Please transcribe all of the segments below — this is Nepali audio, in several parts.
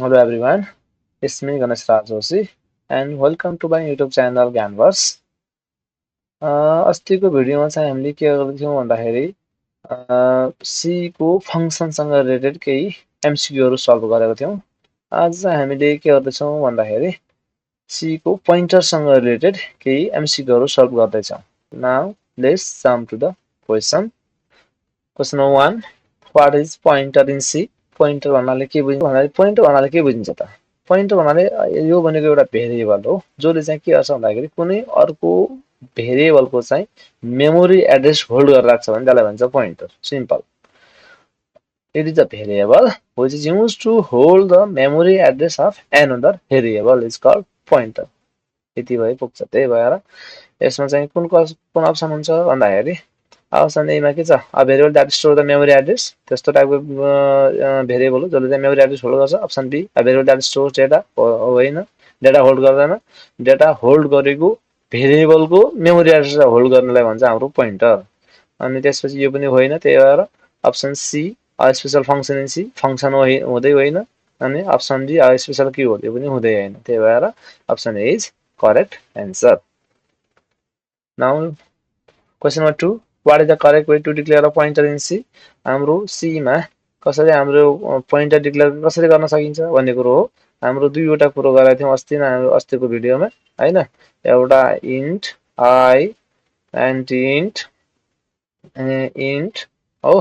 Hello everyone, it's me Ganesh Raj Joshi and welcome to my YouTube channel Canvas. अस्तिको भिडियोमा चाहिँ हामीले के गर्दै थियौँ भन्दाखेरि C को फङ्सनसँग रिलेटेड केही MCQ हरू सल्भ गरेको थियौँ। आज चाहिँ हामीले के गर्दैछौँ भन्दाखेरि C को पोइन्टरसँग रिलेटेड केही MCQ हरू सल्भ गर्दैछौँ। Now let's jump to the question. Question number 1. What is pointer in C? Pointer भन्नाले के बुझिन्छ भन्दाखेरि पोइन्टर भन्नाले के बुझिन्छ त? पोइन्टर भन्नाले यो भनेको एउटा भेरिएबल हो जसले चाहिँ के गर्छ भन्दाखेरि कुनै अर्को भेरिएबलको चाहिँ मेमोरी एड्रेस होल्ड गरेर राख्छ भने त्यसलाई भन्छ pointer. Simple. It is a variable which is used to hold the memory address of another variable is called pointer. यति भए पुग्छ। त्यही भएर यसमा चाहिँ कुन अप्सन हुन्छ भन्दाखेरि अप्सन ए मा के छ a variable that store the memory address त्यस्तो टाइपको भेरिएबल हो जसले चाहिँ मेमोरी एड्रेस होल्ड गर्छ। Option B a variable that store data होइन डेटा होल्ड गर्दैन डेटा होल्ड गरेको भेरिएबलको मेमोरी एड्रेस होल्ड गर्नलाई भन्छ हाम्रो पोइन्टर। अनि त्यसपछि यो पनि होइन त्यही भएर option C a special function in C function हुँदै होइन अनि option D a special keyword यो पनि हुँदै होइन त्यही भएर option A is correct answer. Now question number 2 what is the correct way to declare a pointer in C? हाम्रो C मा कसरी हाम्रो पोइन्टर डिक्लेयर कसरी गर्न सकिन्छ भन्ने कुरो हो। हाम्रो दुईवटा कुरो गरेका थियौं अस्ति नै हाम्रो अस्तिको भिडियोमा हैन। एउटा int I and int हो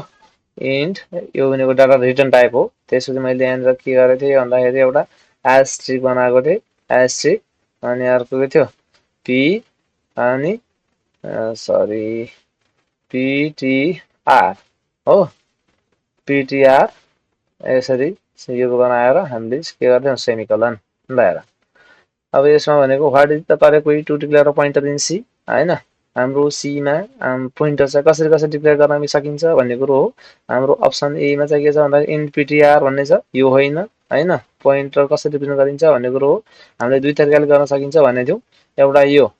int यो भनेको डाटा रिटर्न टाइप हो। त्यसपछि मैले यहाँनिर के गरेको थिएँ भन्दाखेरि एउटा एस्ट्रिक बनाएको थिएँ एस्ट्रिक अनि अर्को के थियो p अनि सरी ptr हो ptr यसरी यो बनाएर हामीले के गर्छौं सेमिकोलन लगाएर। अब यसमा भनेको what is the correct way to declare a pointer in C हैन। हाम्रो सी मा पोइन्टर चाहिँ कसरी डिक्लेयर गर्न सकिन्छ भन्ने कुरो हो। हाम्रो अप्सन ए मा चाहिँ के छ भन्दाखेरि int ptr भन्ने छ यो होइन हैन। पोइन्टर कसरी रिप्रेजेन्ट गरिन्छ भन्ने कुरो हो। हामीले दुई तरिकाले गर्न सकिन्छ भन्ने थियौ। एउटा यो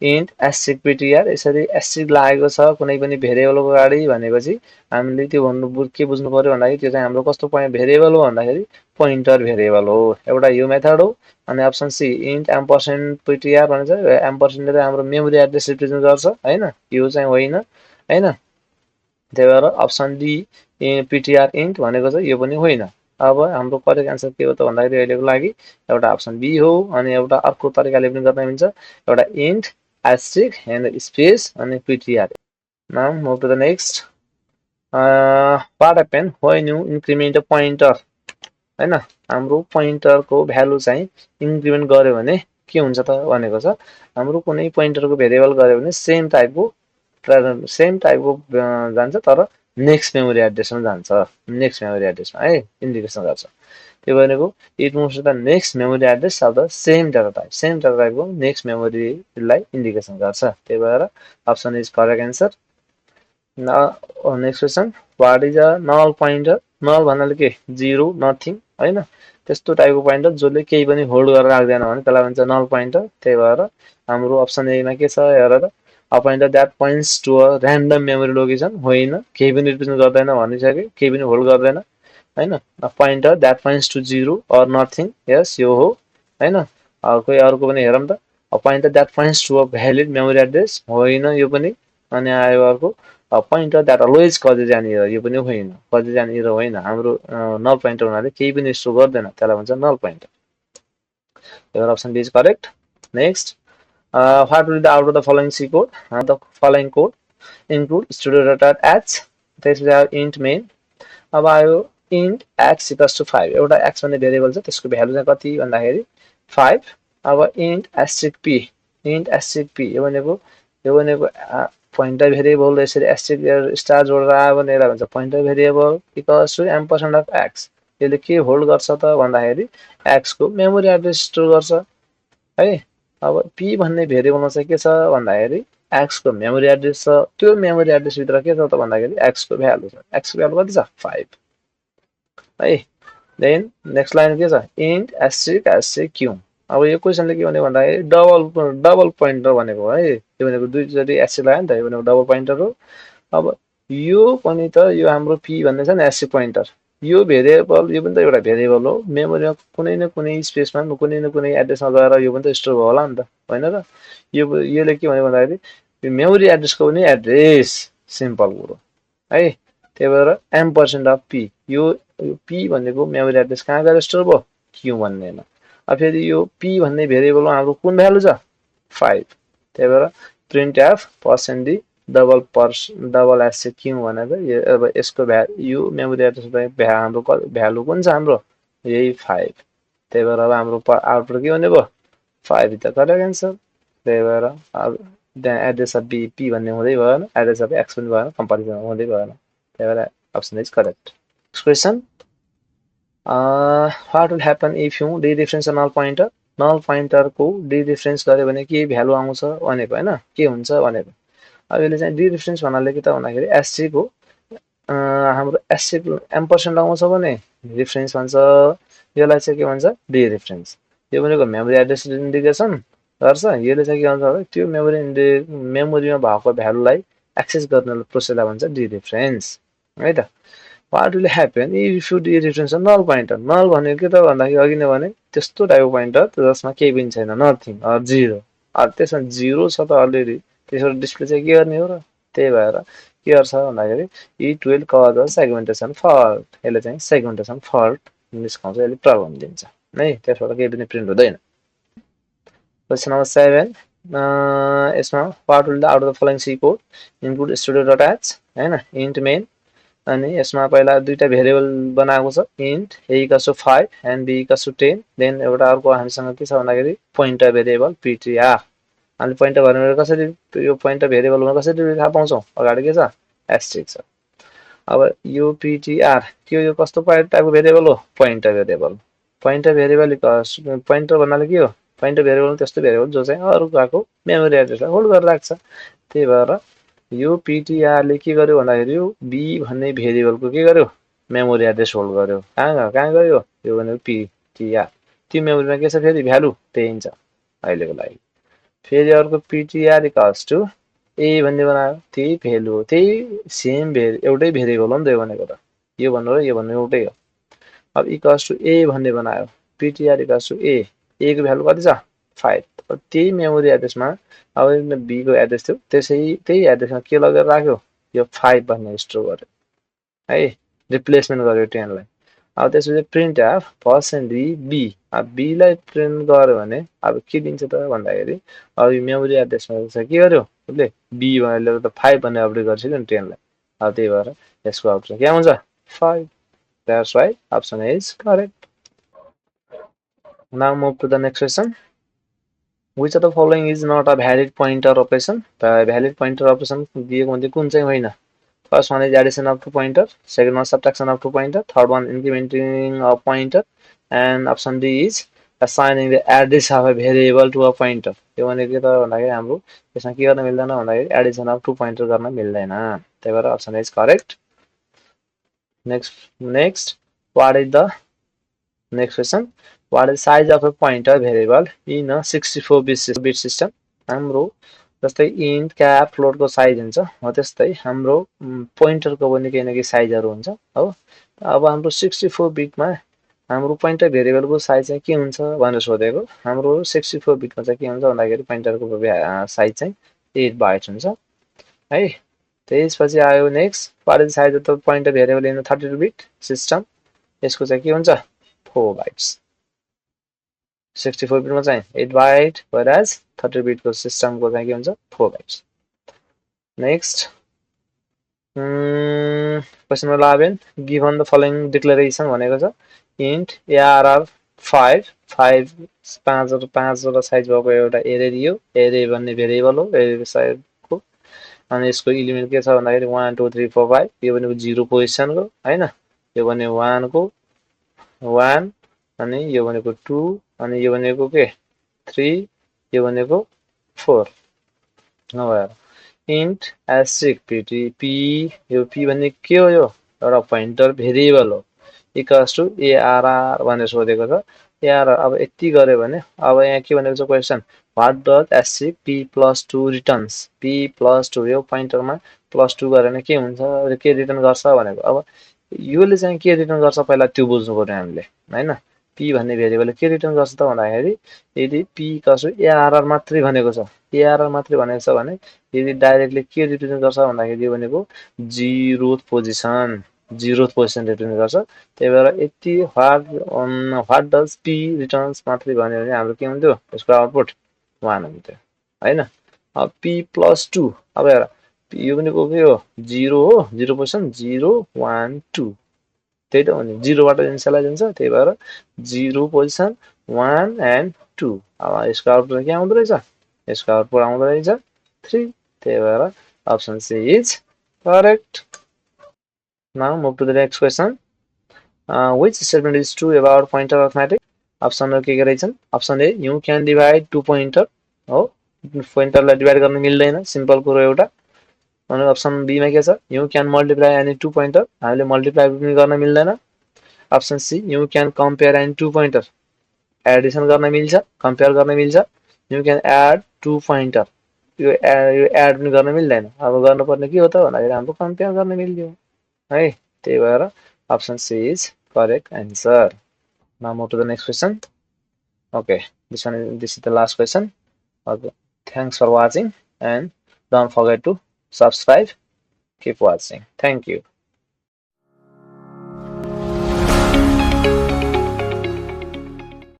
int asterisk ptr यसरी एस्ट्रिक लागेको छ कुनै पनि भेरिएबलको अगाडि भनेपछि हामीले त्यो के बुझ्नु पर्यो भन्दाखेरि त्यो चाहिँ हाम्रो कस्तो भेरिएबल हो भन्दाखेरि पोइन्टर भेरिएबल हो। एउटा यो मेथड हो। अनि option C int ampersand ptr भन्छ एम्परसेन्डले हाम्रो मेमोरी एड्रेस रिप्रेजेन्ट गर्छ हैन यो चाहिँ होइन हैन। त्यही भएर अप्सन डी ptr int भनेको चाहिँ यो पनि होइन। अब हाम्रो करेक्ट आन्सर के हो त भन्दाखेरि अहिलेको लागि एउटा अप्सन बी हो अनि एउटा अर्को तरिकाले पनि गर्न मिल्छ एउटा int asterisk and space and ptr. Now move to the next. What happen when you increment a pointer हैन। हाम्रो पोइन्टरको भ्यालु चाहिँ इन्क्रिमेन्ट गर्यो भने के हुन्छ त भनेको छ। हाम्रो कुनै पोइन्टरको भेरिएबल गर्यो भने सेम टाइपको जान्छ तर नेक्स्ट मेमोरी एड्रेसमा जान्छ नेक्स्ट मेमोरी एड्रेसमा है इन्डिकेसन गर्छ। त्यो भनेको it moves to the next memory address of the same data टाइपको नेक्स्ट मेमोरीलाई इन्डिकेसन गर्छ। त्यही भएर option is correct answer. Next question what is a null pointer. Null भन्नाले के जिरो नथिङ हैन त्यस्तो टाइपको पोइन्टर जसले केही पनि होल्ड गरेर राख्दैन भने त्यसलाई भन्छ नल पोइन्टर। त्यही भएर हाम्रो अप्सन ए मा के छ हेर त a pointer that points to a random memory location होइन केही पनि रिप्रेजेन्ट गर्दैन भनिसके केही पनि होल्ड गर्दैन हैन। A pointer that points to zero or nothing yes यो हो हैन। कोही अर्को पनि हेरौँ त a pointer that points to a valid memory address होइन यो पनि। अनि आयो अर्को a pointer that always causes an error यो पनि होइन कजिजान इरर होइन। हाम्रो नल पोइन्टर हुनाले केही पनि शो गर्दैन त्यसलाई भन्छ नल pointer. Your option B is correct. Next, what will be the out of the following C code? The following code include studio.h. This is our int main. अब आयो int x equals to 5 एउटा x भन्ने भेरिएबल छ त्यसको भ्यालु चाहिँ कति भन्दाखेरि 5। अब int asterisk p यो भनेको पोइन्टर भेरिएबल यसरी एस्ट्रिक स्टार जोडेर आयो भने यसलाई भन्छ pointer variable equals to ampersand of x। यसले के होल्ड गर्छ त भन्दाखेरि x को मेमोरी एड्रेस स्टोर गर्छ है। अब p भन्ने भेरिएबलमा चाहिँ के छ भन्दाखेरि x को मेमोरी एड्रेस छ त्यो मेमोरी एड्रेस भित्र के छ त भन्दाखेरि x को भ्यालु छ x को भ्यालु कति छ 5 है। देन नेक्स्ट लाइन के छ int asterisk q। अब यो क्वेशनले के भन्यो भन्दाखेरि डबल पोइन्टर भनेको है यो भनेको दुईचोटी एस्ट्रिक लाग्यो नि त यो भनेको डबल पोइन्टर हो। अब यो पनि त यो हाम्रो p भन्ने छ नि एस्ट्रिक पोइन्टर यो भेरिएबल यो पनि त एउटा भेरिएबल हो, मेमोरीमा कुनै न कुनै स्पेसमा कुनै न कुनै एड्रेसमा गएर यो पनि त स्टोर भयो होला नि त, होइन र? योले के भन्यो भन्दाखेरि मेमोरी एड्रेसको पनि एड्रेस, सिम्पल कुरो है। त्यही भएर m% अफ p, यो p भनेको मेमोरी एड्रेस कहाँ गएर स्टोर भयो, q भन्नेमा। अब फेरि यो p भन्ने भेरिएबलमा हाम्रो कुन भ्यालु छ, 5। त्यही भएर print F %d double S Q भनेर अब यसको यो मेमोरी एड्रेस हाम्रो भ्यालु कुन छ, हाम्रो यही 5। त्यही भएर अब हाम्रो आउटपुट के हुने भयो, 5 त करेक्ट एन्सर। त्यही भएर अब त्यहाँ एड्रेस अफ p भन्ने हुँदै भएन, एड्रेस अफ x पनि भएन, कम्पेरिजन हुँदै भएन। त्यही भएर option is correct. Next question, what will happen if you dereference a null pointer. Null पोइन्टरको डिरेफरेन्स गर्यो भने के भ्यालु आउँछ भनेको, होइन के हुन्छ भनेको। अब यसले चाहिँ डिरेफरेन्स भन्नाले के त भन्दाखेरि एससीको हाम्रो एससी m% आउँछ भने रेफरेन्स भन्छ, यसलाई चाहिँ के भन्छ, डिरेफरेन्स। यो भनेको मेमोरी एड्रेस इन्डिकेसन गर्छ, यसले चाहिँ के भन्छ भने त्यो मेमोरीमा भएको भ्यालुलाई एक्सेस गर्ने प्रोसेसलाई भन्छ डिरेफरेन्स, है त। What will happen if you dereference null pointer. Null भनेको के त भन्दाखेरि अघि नै भने त्यस्तो टाइपको पोइन्टर जसमा केही पनि छैन, नथिङ अर जिरो। त्यसमा जिरो छ त अलरेडी, त्यसबाट डिस्प्ले चाहिँ के गर्ने हो र। त्यही भएर के गर्छ भन्दाखेरि इट विल कज सेगमेन्टेसन फल्ट, यसले चाहिँ सेगमेन्टेसन फल्ट निस्काउँछ, यसले प्रब्लम दिन्छ है, त्यसबाट केही पनि प्रिन्ट हुँदैन। क्वेसन नम्बर 7, यसमा what will the out of the following C code include studio dot h, होइन इन्ट मेन। अनि यसमा पहिला दुईटा भेरिएबल बनाएको छ, int a equals to 5 and b equals to 10। Then एउटा अर्को हामीसँग के छ भन्दाखेरि पोइन्टर भेरिएबल ptr। अनि पोइन्टर भेरिएबल कसरी, यो पोइन्टर भेरिएबलमा कसरी थाहा पाउँछौँ, अगाडि के छ, एस्ट्रिक छ। अब यो ptr के, यो कस्तो टाइपको भेरिएबल हो, pointer variable. Pointer variable pointer भन्नाले के हो, पोइन्टर भेरिएबल त्यस्तो भेरिएबल जो चाहिँ अरूको मेमोरी एड्रेसलाई होल्ड गरेर राख्छ। त्यही भएर यो ptr ले के गर्यो भन्दाखेरि यो b भन्ने भेरिएबलको के गर्यो, मेमोरी एड्रेस होल्ड गर्यो। कहाँ गयो, यो भनेको ptr। त्यो मेमोरीमा के छ फेरि भ्यालु, त्यही छ अहिलेको लागि। फेरि अर्को ptr इक्वल्स टु a भन्ने बनायो, त्यही भ्यालु हो, त्यही सेम एउटै भेरिएबल हो नि त यो भनेको त, यो भन्नु र यो भन्नु एउटै हो। अब इक्वल्स टु a भन्ने बनायो, ptr इक्वल्स टु a को भ्यालु कति छ, 5। त्यही मेमोरी एड्रेसमा अब b को एड्रेस थियो, त्यही एड्रेसमा के लगेर राख्यो, यो 5 भन्ने स्टोर गर्यो है, रिप्लेसमेन्ट गर्यो 10 लाई। अब त्यसपछि प्रिन्ट एफ %b, अब b लाई प्रिन्ट गर्यो भने अब के दिन्छ त भन्दाखेरि अब यो मेमोरी एड्रेसमा चाहिँ के गर्यो उसले, b भनेर त 5 भन्ने अपडेट गरिसक्यो नि 10 लाई। अब त्यही भएर यसको आउटपुट के आउँछ, 5। That's why option A is correct. Now move to the next question. Which of the following is not a valid pointer operation? The valid pointer operation दिएको भन्दै कुन चाहिँ होइन। First one is addition of two pointer, second one subtraction of two pointer, third one incrementing a pointer, and option D is assigning the address of a variable to a pointer. यो भनेको के त भन्दाखेरि हाम्रो यसमा के गर्न मिल्दैन भन्दाखेरि एडिसन अफ टु पोइन्टर गर्न मिल्दैन। त्यही भएर option is correct. Next, what is the next question? What is the size of a pointer variable in a 64-bit system? हाम्रो जस्तै इन्ट क्याप फ्लोटको साइज हुन्छ, हो त्यस्तै हाम्रो पोइन्टरको पनि केही न केही साइजहरू हुन्छ हो। अब हाम्रो 64 बिटमा हाम्रो पोइन्टर भेरिएबलको साइज चाहिँ के हुन्छ भनेर सोधेको। हाम्रो 64 बिटमा चाहिँ के हुन्छ भन्दाखेरि पोइन्टरको साइज चाहिँ 8 बाइट हुन्छ है। त्यसपछि आयो next, what is size of the pointer variable in 32 bit system. यसको चाहिँ के हुन्छ, 4 बाइट्स। 64 बिटमा चाहिँ 8 बाइट, व्हेreas 32 बिटको सिस्टमको चाहिँ के हुन्छ, 4 bytes. Next question number 11, given the following declaration भनेको छ, इन्ट ARR 5 5वटा साइज भएको एउटा एरे दियो। एरे भन्ने भेरिएबल हो, एरे साइजको। अनि यसको इलिमेन्ट के छ भन्दाखेरि 1 2 3 4 5, यो भनेको 0 पोजिसनको होइन, यो भनेको 1 को 1, अनि यो भनेको 2, अनि यो भनेको के 3, यो भनेको 4 नभएर इन्ट एस्ट्रिक p, यो p भन्ने के हो, यो एउटा पोइन्टर भेरिएबल हो, इक्वल्स टु ARR भनेर सोधेको छ। ARR अब यति गर्यो भने अब यहाँ के भनेको छ question, what does asterisk p+2 returns. p+2 यो पोइन्टरमा +2 गरेर के हुन्छ, के रिटर्न गर्छ भनेको। अब योले चाहिँ के रिटर्न गर्छ पहिला त्यो बुझ्नु पर्यो हामीले हैन। पी भन्ने भेरिएबलले के रिटर्न गर्छ त भन्दाखेरि यदि पी कसो एआरआर मात्रै भनेको छ, एआरआर मात्रै भनेको छ भने यदि डाइरेक्टली के रिटर्न गर्छ भन्दाखेरि यो भनेको जिरोथ पोजिसन, जिरोथ पोजिसन रिटर्न गर्छ। त्यही भएर यति व्हाट डज पी रिटर्न्स मात्रै भन्यो भने हाम्रो के हुन्थ्यो यसको आउटपुट 1 हुन्थ्यो हैन। अब पी प्लस 2 अब हेर यो पनि के हो 0 हो, 0 पोजिसन 0 1 2 त्यही त हो नि, 0 बाट इनिसियलाइज हुन्छ त्यही भएर 0 पोजिसन 1 एन्ड 2। अब यसको आउटपुट के आउँदो रहेछ, यसको आउटपुट आउँदो रहेछ 3, त्यही भएर option C is correct. Now move to the next question. which statement is true about pointer arithmetic? Option के रहेछन्, option A you can divide to pointer हो, पोइन्टरलाई डिभाइड गर्न मिल्दैन सिम्पल कुरो एउटा। अनि अप्सन बी मा के छ, you can multiply any two pointer, हामीले मल्टिप्लाई पनि गर्न मिल्दैन। Option C you can compare any two pointer, addition गर्न मिल्छ, कम्पेयर गर्न मिल्छ। You can add two pointer, यो एड पनि गर्न मिल्दैन। अब गर्नुपर्ने के हो त भन्दाखेरि हाम्रो कम्पेयर गर्न मिल्यो है, त्यही भएर option C is correct answer. Now move to the next question. Okay, this is the last question. Okay, thanks for watching and don't forget to subscribe. Keep watching. Thank you.